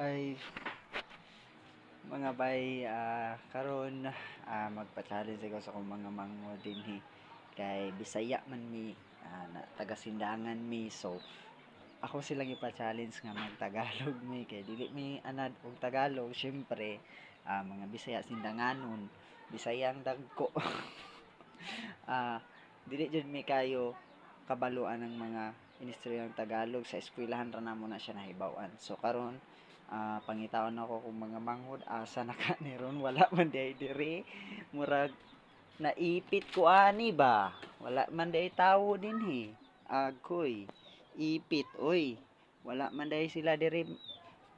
Ay, mga bay, karon magpa-challenge ko sa akong mga manghod dinhi kay Bisaya man mi, na, taga Sindangan mi. So ako silang ipa-challenge nga magtagalog mi kay dili mi anad og Tagalog, syempre, mga Bisaya, Sindanganon, Bisayang dagko. Dili jud mi kayo kabaluan ng mga inistoryang Tagalog. Sa eskwelahan ra namo na siya nahibaw-an. So karon, pangitaon ako kung mga manghod, asa na ka ni ron? Wala man diay diri, murag naipit ko ani ba, wala man diay tawo dinhi. Agoy, ipit oy, wala man diay sila diri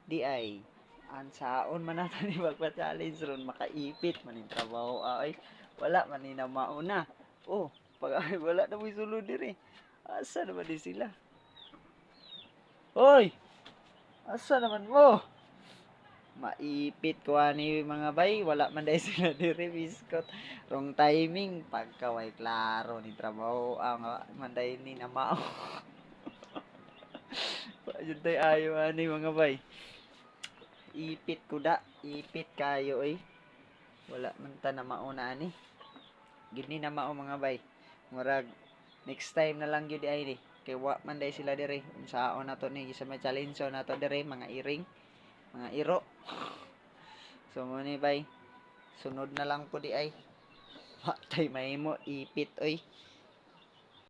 di ay ansaon man nato ni magpa-challenge ron, makaipit man ning trabaho ay wala man ni na mauna. Oh, pag ay, wala na mo'y sulod diri. Asa naman di sila? Hoy, asa naman mo? Maipit ko ani, mga bay, wala man dahil sila diri, biskot. Wrong timing, pagkaway klaro ni trabaho, ang man dahil ni na mao. Jud tay ayo ani, mga bay. Ipit ko da, ipit kayo oy. Wala man ta na mauna ani. Gid ni na mao, mga bay. Murag next time na lang gyud ay ni. Kay wa man dahil sila diri. Unsaon na to ni sa may challenge na to diri, mga iring, mga iro. So mo ni, bay. Sunod na lang po di ay. Wa tay mahimo, ipit oy.